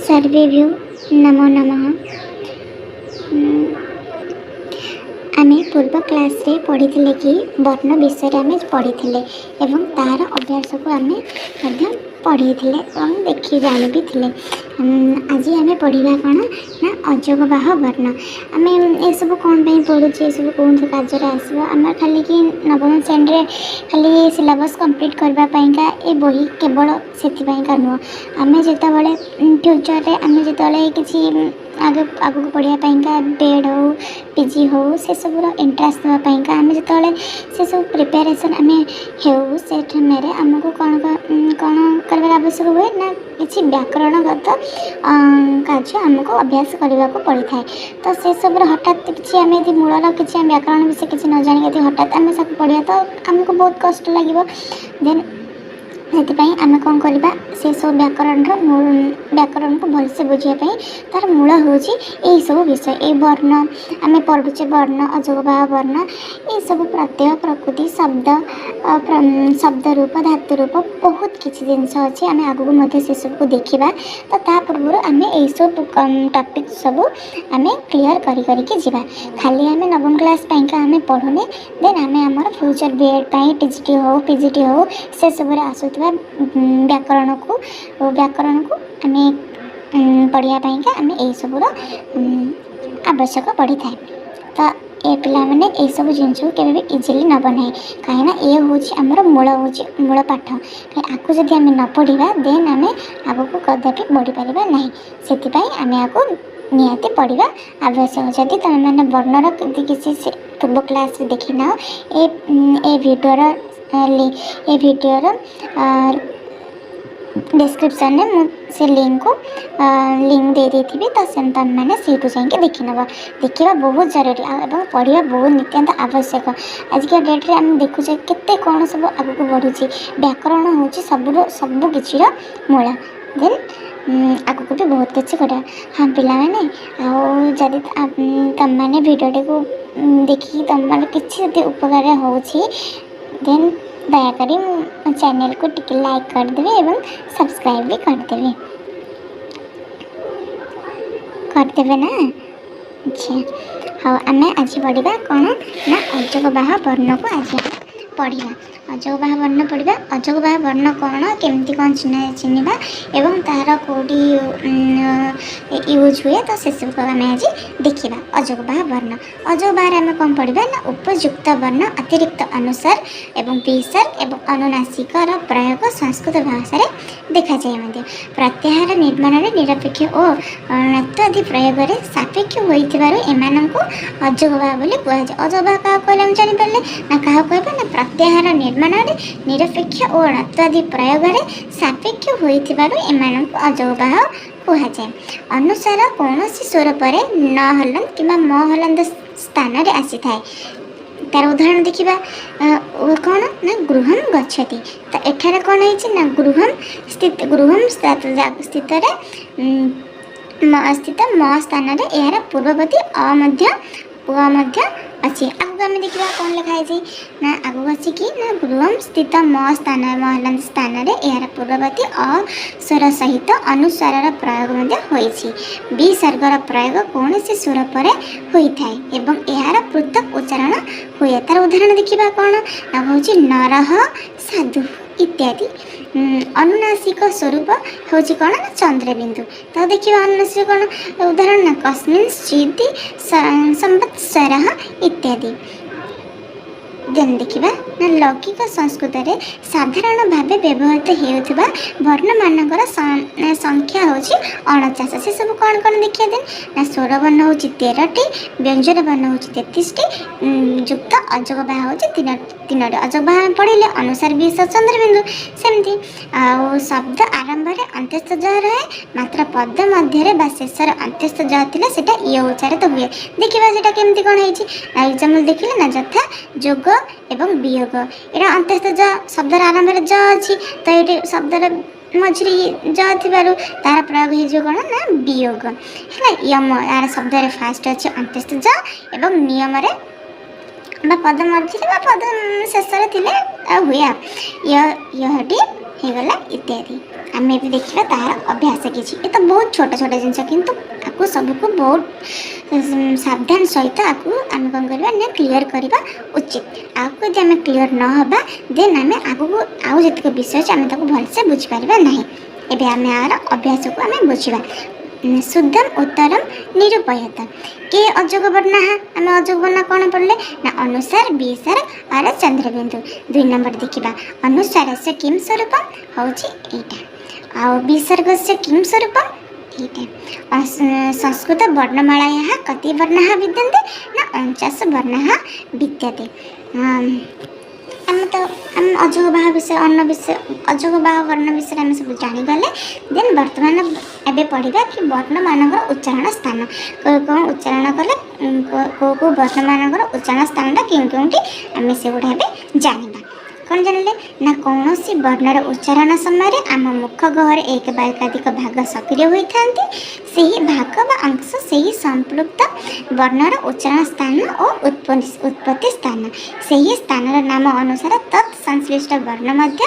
सर्वेभ्यो नमो नमः। ଆମେ ପୂର୍ବ କ୍ଲାସ୍ରେ ପଢ଼ିଥିଲେ କି ବର୍ଣ୍ଣ ବିଷୟରେ ଆମେ ପଢ଼ିଥିଲେ ଏବଂ ତାହାର ଅଭ୍ୟାସକୁ ଆମେ ମଧ୍ୟ ପଢ଼ିଥିଲେ ଏବଂ ଦେଖି ଜାଣି ବି ଥିଲେ। ଆଜି ଆମେ ପଢ଼ିବା କ'ଣ ନା ଅଯୋଗବାହ ବର୍ଣ୍ଣ। ଆମେ ଏସବୁ କ'ଣ ପାଇଁ ପଢ଼ୁଛେ, ଏସବୁ କେଉଁଠି କାର୍ଯ୍ୟରେ ଆସିବ? ଆମର ଖାଲି କି ନବମ ଶ୍ରେଣୀରେ ଖାଲି ସିଲାବସ୍ କମ୍ପ୍ଲିଟ୍ କରିବା ପାଇଁକା ଏ ବହି କେବଳ ସେଥିପାଇଁକା ନୁହଁ। ଆମେ ଯେତେବେଳେ ଫ୍ୟୁଚର୍ରେ ଆମେ ଯେତେବେଳେ କିଛି ଆଗକୁ ପଢ଼ିବା ପାଇଁକା ବି ଏଡ଼୍ ହଉ, ପି ଜି ହଉ, ସେସବୁର ଏଣ୍ଟ୍ରାନ୍ସ ଦେବା ପାଇଁକା ଆମେ ଯେତେବେଳେ ସେସବୁ ପ୍ରିପାରେସନ୍ ଆମେ ହେଉ, ସେ ସମୟରେ ଆମକୁ କ'ଣ କ'ଣ କରିବାର ଆବଶ୍ୟକ ହୁଏ ନା କିଛି ବ୍ୟାକରଣଗତ କାର୍ଯ୍ୟ ଆମକୁ ଅଭ୍ୟାସ କରିବାକୁ ପଡ଼ିଥାଏ। ତ ସେସବୁର ହଠାତ୍ କିଛି ଆମେ ଯଦି ମୂଳର କିଛି ଆମେ ବ୍ୟାକରଣ ବିଷୟରେ କିଛି ନ ଜାଣିକି ଯଦି ହଠାତ୍ ଆମେ ତାକୁ ପଢ଼ିବା, ତ ଆମକୁ ବହୁତ କଷ୍ଟ ଲାଗିବ। ଦେନ୍ ସେଥିପାଇଁ ଆମେ କ'ଣ କରିବା? ସେସବୁ ବ୍ୟାକରଣର ବ୍ୟାକରଣକୁ ଭଲସେ ବୁଝିବା ପାଇଁ ତା'ର ମୂଳ ହେଉଛି ଏଇସବୁ ବିଷୟ। ଏଇ ବର୍ଣ୍ଣ ଆମେ ପଢ଼ୁଛେ, ବର୍ଣ୍ଣ, ଅଯୋଗବାହ ବର୍ଣ୍ଣ, ଏସବୁ ପ୍ରତ୍ୟୟ, ପ୍ରକୃତି, ଶବ୍ଦ, ଶବ୍ଦ ରୂପ, ଧାତୁ ରୂପ, ବହୁତ କିଛି ଜିନିଷ ଅଛି। ଆମେ ଆଗକୁ ମଧ୍ୟ ସେସବୁକୁ ଦେଖିବା। ତ ତା ପୂର୍ବରୁ ଆମେ ଏଇସବୁ ଟପିକ୍ ସବୁ ଆମେ କ୍ଲିଅର୍ କରି କରିକି ଯିବା। ଖାଲି ଆମେ ନବମ କ୍ଲାସ୍ ପାଇଁକା ଆମେ ପଢ଼ୁନେ, ଦେନ୍ ଆମେ ଆମର ଫ୍ୟୁଚର୍ ବି ଏଡ଼୍ ପାଇଁ, ଟି ଜି ଟି ହଉ, ପି ଜି ଟି ହଉ, ସେସବୁରେ ଆସୁଥିବା ବ୍ୟାକରଣକୁ ଆମେ ପଢ଼ିବା ପାଇଁକା ଆମେ ଏଇସବୁର ଆବଶ୍ୟକ ପଡ଼ିଥାଏ। ତ ଏ ପିଲାମାନେ ଏଇସବୁ ଜିନିଷକୁ କେବେ ବି ଇଜିଲି ନେବ ନାହିଁ, କାହିଁକିନା ଏ ହେଉଛି ଆମର ମୂଳ, ହେଉଛି ମୂଳ ପାଠ। ଆକୁ ଯଦି ଆମେ ନ ପଢ଼ିବା, ଦେନ୍ ଆମେ ଆଗକୁ କଦାପି ବଢ଼ିପାରିବା ନାହିଁ। ସେଥିପାଇଁ ଆମେ ଆକୁ ନିହାତି ପଢ଼ିବା ଆବଶ୍ୟକ। ଯଦି ତୁମେମାନେ ବର୍ଣ୍ଣର ଯଦି କିଛି ସେ ପୂର୍ବ କ୍ଲାସ୍ରେ ଦେଖିନାହ, ଏ ଭିଡ଼ିଓର ଡେସ୍କ୍ରିପସନ୍ରେ ମୁଁ ସେ ଲିଙ୍କ୍ ଦେଇ ଦେଇଥିବି। ତ ସେ ତୁମେମାନେ ସେଇଠୁ ଯାଇକି ଦେଖିନେବ। ଦେଖିବା ବହୁତ ଜରୁରୀ ଆଉ ଏବଂ ପଢ଼ିବା ବହୁତ ନିତ୍ୟାନ୍ତ ଆବଶ୍ୟକ। ଆଜିକା ଡେଟ୍ରେ ଆମେ ଦେଖୁଛେ କେତେ କ'ଣ ସବୁ ଆଗକୁ ବଢ଼ୁଛି। ବ୍ୟାକରଣ ହେଉଛି ସବୁର ସବୁ କିଛିର ମୂଳ। ଦେନ୍ ଆଗକୁ ବି ବହୁତ କିଛି କରିବା। ହଁ ପିଲାମାନେ, ଆଉ ଯଦି ତୁମେମାନେ ଭିଡ଼ିଓଟିକୁ ଦେଖିକି ତୁମର କିଛି ଯଦି ଉପକାର ହେଉଛି, ଦେନ୍ ଦୟାକରି ମୋ ଚ୍ୟାନେଲକୁ ଟିକେ ଲାଇକ୍ କରିଦେବେ ଏବଂ ସବସ୍କ୍ରାଇବ୍ ବି କରିଦେବେ। କରିଦେବେ ନା? ଆଚ୍ଛା, ହଉ। ଆମେ ଆଜି ପଢ଼ିବା କ'ଣ ନା ଅଯୋଗବାହ ବର୍ଣ୍ଣକୁ ଆଜି ଆମେ ପଢ଼ିବା। ଅଯୋଗବାହ ବର୍ଣ୍ଣ ପଢ଼ିବା। ଅଯୋଗବାହ ବର୍ଣ୍ଣ କ'ଣ, କେମିତି କ'ଣ ଚିହ୍ନିବା ଏବଂ ତା'ର କେଉଁଠି ୟୁଜ୍ ହୁଏ, ତ ସେସବୁକୁ ଆମେ ଆଜି ଦେଖିବା। ଅଯୋଗବାହ ବର୍ଣ୍ଣ। ଅଯୋଗବାହରେ ଆମେ କ'ଣ ପଢ଼ିବା ନା ଉପଯୁକ୍ତ ବର୍ଣ୍ଣ, ଅତିରିକ୍ତ ଅନୁସ୍ୱାର ଏବଂ ବିସର୍ଗ ଏବଂ ଅନୁନାସିକର ପ୍ରୟୋଗ ସଂସ୍କୃତ ଭାଷାରେ ଦେଖାଯାଏ ମଧ୍ୟ। ପ୍ରତ୍ୟାହାର ନିର୍ମାଣରେ ନିରପେକ୍ଷ ଓ ଣତ୍ୱାଦି ପ୍ରୟୋଗରେ ସାପେକ୍ଷ ହୋଇଥିବାରୁ ଏମାନଙ୍କୁ ଅଯୋଗବାହ ବୋଲି କୁହାଯାଏ। ଅଯୋଗବାହ କାହାକୁ କହିଲେ ଆମେ ଜାଣିପାରିଲେ ନା? କାହାକୁ କହିବା ନା ପ୍ରତ୍ୟାହାର ନିର୍ମାଣରେ ନିରପେକ୍ଷ ଓ ଣତ୍ୱାଦି ପ୍ରୟୋଗରେ ସାପେକ୍ଷ ହୋଇଥିବାରୁ ଏମାନଙ୍କୁ ଅଯୋଗବାହ କୁହାଯାଏ। ଅନୁସ୍ୱାର କୌଣସି ସ୍ୱର ପରେ ନ ହଲନ୍ତ କିମ୍ବା ମ ହଲନ୍ତ ସ୍ଥାନରେ ଆସିଥାଏ। ତାର ଉଦାହରଣ ଦେଖିବା କ'ଣ ନା ଗୃହಂ ଗଚ୍ଛତି। ତ ଏଠାରେ କ'ଣ ହେଇଛି ନା ଗୃହಂ ସ୍ଥିତ, ଗୃହಂ ସ୍ଥିତରେ ମ ସ୍ଥିତ ମ ସ୍ଥାନରେ ଏହାର ପୂର୍ବବର୍ତ୍ତୀ ଅ ମଧ୍ୟ ଅଛି। ଆଗକୁ ଆମେ ଦେଖିବା କ'ଣ ଲେଖା ହେଇଛି ନା ଆଗକୁ ଅଛି କି ନା ଗୃହಂ ସ୍ଥିତ ମ ସ୍ଥାନ, ମ ହଲନ୍ତ ସ୍ଥାନରେ ଏହାର ପୂର୍ବବର୍ତ୍ତୀ ଅ ସ୍ୱର ସହିତ ଅନୁସ୍ୱାରର ପ୍ରୟୋଗ ମଧ୍ୟ ହୋଇଛି। ବିସର୍ଗର ପ୍ରୟୋଗ କୌଣସି ସ୍ୱର ପରେ ହୋଇଥାଏ ଏବଂ ଏହାର ପୃଥକ ଉଚ୍ଚାରଣ ହୁଏ। ତାର ଉଦାହରଣ ଦେଖିବା କ'ଣ ନା ହେଉଛି ନରହ, ସାଧୁ ଇତ୍ୟାଦି। ଅନୁନାସିକ ସ୍ୱରୂପ ହେଉଛି କ'ଣ ନା ଚନ୍ଦ୍ରବିନ୍ଦୁ। ତ ଦେଖିବା ଅନୁନାସିକ କ'ଣ ଉଦାହରଣ ନା କସ୍ମିନ୍ ଚିତ୍ ସମ୍ବତ୍ସରଃ ଇତ୍ୟାଦି। ଦେନ୍ ଦେଖିବା ନା ଲୌକିକ ସଂସ୍କୃତରେ ସାଧାରଣ ଭାବେ ବ୍ୟବହୃତ ହେଉଥିବା ବର୍ଣ୍ଣମାନଙ୍କର ସଂଖ୍ୟା ହେଉଛି 49। ସେସବୁ କ'ଣ କ'ଣ ଦେଖିବା। ଦେନ୍ ନା ସ୍ୱରବର୍ଣ୍ଣ ହେଉଛି 13ଟି, ବ୍ୟଞ୍ଜନ ବର୍ଣ୍ଣ ହେଉଛି 33ଟି, ଯୁକ୍ତ ଅଯୋଗବାହ ହେଉଛି ତିନୋଟି। ଅଯୋଗବାହ ଆମେ ପଢ଼ିଲେ ଅନୁସ୍ୱାର, ବିସର୍ଗ, ଚନ୍ଦ୍ରବିନ୍ଦୁ। ସେମିତି ଆଉ ଶବ୍ଦ ଆରମ୍ଭରେ ଅନ୍ତସ୍ଥ ଜ ରହେ, ମାତ୍ର ପଦ ମଧ୍ୟରେ ବା ଶେଷରେ ଅନ୍ତସ୍ଥ ଜ ଥିଲେ ସେଇଟା ଇୟ ଉଚ୍ଚାରିତ ହୁଏ। ଦେଖିବା ସେଇଟା କେମିତି କ'ଣ ହେଇଛି। ଏକ୍ଜାମ୍ପଲ୍ ଦେଖିଲେ ନା ଯଥା ଯୋଗ ଏବଂ ବିୟୋଗ। ଏଇଟା ଅନ୍ତସ୍ଥ ଜ, ଶବ୍ଦର ଆରମ୍ଭରେ ଜ ଅଛି, ତ ଏଇଠି ଶବ୍ଦର ମଝିରେ ଜ ଥିବାରୁ ତାର ପ୍ରୟୋଗ ହେଇଯିବ କ'ଣ ନା ବିୟୋଗ ହେଲା। ୟମ ଏହାର ଶବ୍ଦରେ ଫାଷ୍ଟ ଅଛି ଅନ୍ତସ୍ଥ ଜ ଏବଂ ନିୟମରେ ବା ପଦ ମଝିରେ ବା ପଦ ଶେଷରେ ଥିଲେ ଆଉ ହୁଏ ଆଉ ୟ ୟଟି ହେଇଗଲା ଇତ୍ୟାଦି। ଆମେ ଏବେ ଦେଖିବା ତାହାର ଅଭ୍ୟାସ କିଛି। ଏ ତ ବହୁତ ଛୋଟ ଛୋଟ ଜିନିଷ, କିନ୍ତୁ ଆକୁ ସବୁକୁ ବହୁତ ସାବଧାନ ସହିତ ଆକୁ ଆମେ କ'ଣ କରିବା ନା କ୍ଲିଅର୍ କରିବା ଉଚିତ। ଆକୁ ଯଦି ଆମେ କ୍ଲିଅର୍ ନ ହେବା, ଦେନ୍ ଆମେ ଆଗକୁ ଆଉ ଯେତିକ ବିଷୟ ଅଛି, ଆମେ ତାକୁ ଭଲସେ ବୁଝିପାରିବା ନାହିଁ। ଏବେ ଆମେ ଆର ଅଭ୍ୟାସକୁ ଆମେ ବୁଝିବା। ଶୁଦ୍ଧମ୍ ଉତ୍ତରମ୍ ନିରୂପୟତ। କେ ଅଯୋଗ ବର୍ଣ୍ଣः? ଆମେ ଅଯୋଗ ବର୍ଣ୍ଣ କ'ଣ ପଢ଼ିଲେ ନା ଅନୁସ୍ୱାର, ବିସର୍ଗ ଆର ଚନ୍ଦ୍ରବିନ୍ଦୁ। 2 ନମ୍ବର ଦେଖିବା। ଅନୁସ୍ୱାରସ୍ୟ କିମ୍ ସ୍ୱରୂପ ହେଉଛି ଏଇଟା, ଆଉ ବିସର୍ଗସ୍ୟ କିମ୍ ସ୍ୱରୂପ ଏଇଟା। ସଂସ୍କୃତ ବର୍ଣ୍ଣମାଳାୟାः କତି ବର୍ଣ୍ଣାः ବିଦ୍ୟନ୍ତେ? ନା 49 ବର୍ଣ୍ଣାः ବିଦ୍ୟତେ। ଆମେ ତ ଆମେ ଅଯୋଗ ବାହ ବିଷୟ, ଅନ୍ନ ବିଷୟ, ଅଯୋଗ ବାହ ବର୍ଣ୍ଣ ବିଷୟରେ ଆମେ ସବୁ ଜାଣିଗଲେ। ଦେନ୍ ବର୍ତ୍ତମାନ ଏବେ ପଢ଼ିବା କି ବର୍ଣ୍ଣମାନଙ୍କର ଉଚ୍ଚାରଣ ସ୍ଥାନ କେଉଁ କେଉଁ ଉଚ୍ଚାରଣ କଲେ, କେଉଁ କେଉଁ ବର୍ଣ୍ଣମାନଙ୍କର ଉଚ୍ଚାରଣ ସ୍ଥାନଟା କେଉଁ କେଉଁଠି, ଆମେ ସେଗୁଡ଼ା ଏବେ ଜାଣିବା। କ'ଣ ଜାଣିଲେ ନା କୌଣସି ବର୍ଣ୍ଣର ଉଚ୍ଚାରଣ ସମୟରେ ଆମ ମୁଖ ଗହ୍ୱରରେ ଏକ ବା ଏକାଧିକ ଭାଗ ସକ୍ରିୟ ହୋଇଥାନ୍ତି। ସେହି ଭାଗ ବା ଅଂଶ ସେହି ସମ୍ପୃକ୍ତ ବର୍ଣ୍ଣର ଉଚ୍ଚାରଣ ସ୍ଥାନ ଓ ଉତ୍ପତ୍ତି ସ୍ଥାନ। ସେହି ସ୍ଥାନର ନାମ ଅନୁସାରେ ତତ୍ ସଂଶ୍ଳିଷ୍ଟ ବର୍ଣ୍ଣ ମଧ୍ୟ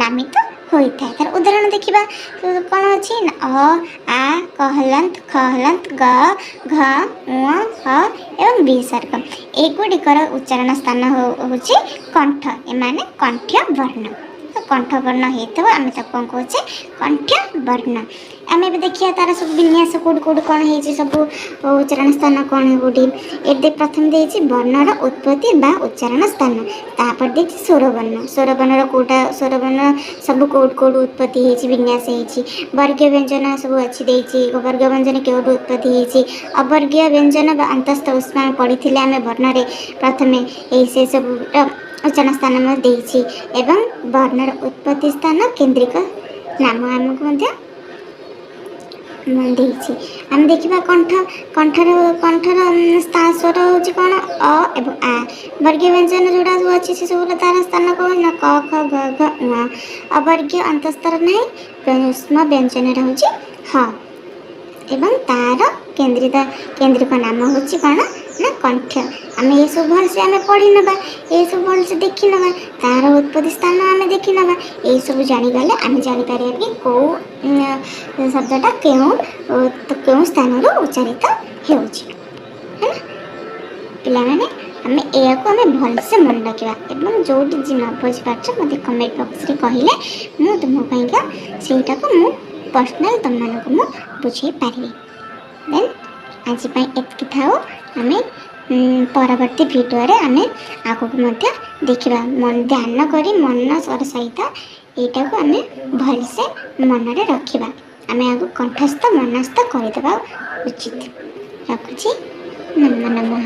ନାମିତ ହୋଇଥାଏ। ତାର ଉଦାହରଣ ଦେଖିବା ତ କ'ଣ ଅଛି ନା ଅ, ଆ, କ ହଲନ୍ତ, ଖ ହଲନ୍ତ, ଗ, ଘ, ଉଁ, ହ ଏବଂ ବିସର୍ଗ। ଏଗୁଡ଼ିକର ଉଚ୍ଚାରଣ ସ୍ଥାନ ହେଉଛି କଣ୍ଠ। ଏମାନେ କଣ୍ଠ୍ୟ ବର୍ଣ୍ଣ। ତ କଣ୍ଠ ବର୍ଣ୍ଣ ହେଇଥିବ, ଆମେ ତାକୁ କ'ଣ କହୁଛେ? କଣ୍ଠ୍ୟ ବର୍ଣ୍ଣ। ଆମେ ଏବେ ଦେଖିବା ତାର ସବୁ ବିନ୍ୟାସ କେଉଁଠି କେଉଁଠି କ'ଣ ହେଇଛି, ସବୁ ଉଚ୍ଚାରଣ ସ୍ଥାନ କ'ଣ କେଉଁଠି। ଏବେ ପ୍ରଥମେ ଦେଇଛି ବର୍ଣ୍ଣର ଉତ୍ପତ୍ତି ବା ଉଚ୍ଚାରଣ ସ୍ଥାନ। ତାପରେ ଦେଇଛି ସ୍ୱରବର୍ଣ୍ଣ। ସ୍ୱରବର୍ଣ୍ଣର କେଉଁଟା, ସ୍ୱରବର୍ଣ୍ଣ ସବୁ କେଉଁଠି କେଉଁଠି ଉତ୍ପତ୍ତି ହେଇଛି, ବିନ୍ୟାସ ହେଇଛି। ବର୍ଗୀୟ ବ୍ୟଞ୍ଜନ ସବୁ ଅଛି ଦେଇଛି, ବର୍ଗ ବ୍ୟଞ୍ଜନ କେଉଁଠୁ ଉତ୍ପତ୍ତି ହେଇଛି। ଅବର୍ଗୀୟ ବ୍ୟଞ୍ଜନ ବା ଅନ୍ତସ୍ଥ ଉଷ୍ମା ପଢ଼ିଥିଲେ ଆମେ ବର୍ଣ୍ଣରେ ପ୍ରଥମେ, ଏଇ ସେସବୁର ଉଚ୍ଚାରଣ ସ୍ଥାନ ମଧ୍ୟ ଦେଇଛି ଏବଂ ବର୍ଣ୍ଣର ଉତ୍ପତ୍ତି ସ୍ଥାନ କେନ୍ଦ୍ରିକ ନାମ ଆମକୁ ମଧ୍ୟ ଦେଇଛି। ଆମେ ଦେଖିବା କଣ୍ଠ। କଣ୍ଠର ସ୍ୱର ହେଉଛି କ'ଣ? ଅ ଏବଂ ଆ। ବର୍ଗୀୟ ବ୍ୟଞ୍ଜନ ଯେଉଁଟା ସବୁ ଅଛି, ସେ ସବୁର ତାର ସ୍ଥାନ କ'ଣ ନା କ, ଖ, ଗ, ଘ, ଉଁ। ଅବର୍ଗୀୟ ଅନ୍ତସ୍ଥର ନାହିଁ। ଉଷ୍ମ ବ୍ୟଞ୍ଜନରେ ହେଉଛି ହ ଏବଂ ତାର କେନ୍ଦ୍ରିକ ନାମ ହେଉଛି କ'ଣ ନା କଣ୍ଠ। ଆମେ ଏସବୁ ଭଲସେ ଆମେ ପଢ଼ି ନେବା, ଏସବୁ ଭଲସେ ଦେଖି ନେବା, ତାର ଉତ୍ପତ୍ତି ସ୍ଥାନ ଆମେ ଦେଖି ନେବା। ଏଇସବୁ ଜାଣିଗଲେ ଆମେ ଜାଣିପାରିବା କି କେଉଁ ଶବ୍ଦଟା କେଉଁ କେଉଁ ସ୍ଥାନରୁ ଉଚ୍ଚାରିତ ହେଉଛି। ହେଲା ପିଲାମାନେ, ଆମେ ଏହାକୁ ଆମେ ଭଲସେ ମନେ ରଖିବା ଏବଂ ଯେଉଁଠି ନ ବୁଝିପାରୁଛ, ମୋତେ କମେଣ୍ଟ ବକ୍ସରେ କହିଲେ ମୁଁ ତୁମ ପାଇଁକା ସେଇଟାକୁ ମୁଁ ପର୍ସନାଲ୍ ତୁମମାନଙ୍କୁ ମୁଁ ବୁଝେଇ ପାରିବି। ଦେନ୍ ଆଜି ପାଇଁ ଏତିକି ଥାଉ। ଆମେ ପରବର୍ତ୍ତୀ ଭିଡ଼ିଓରେ ଆମେ ଆଗକୁ ମଧ୍ୟ ଦେଖିବା। ମନ ଧ୍ୟାନ କରି, ମନ ସହିତ ଏଇଟାକୁ ଆମେ ଭଲସେ ମନରେ ରଖିବା। ଆମେ ଆକୁ କଣ୍ଠସ୍ଥ ମନସ୍ଥ କରିଦେବା ଉଚିତ। ରଖୁଛି, ନମୋ ନମଃ।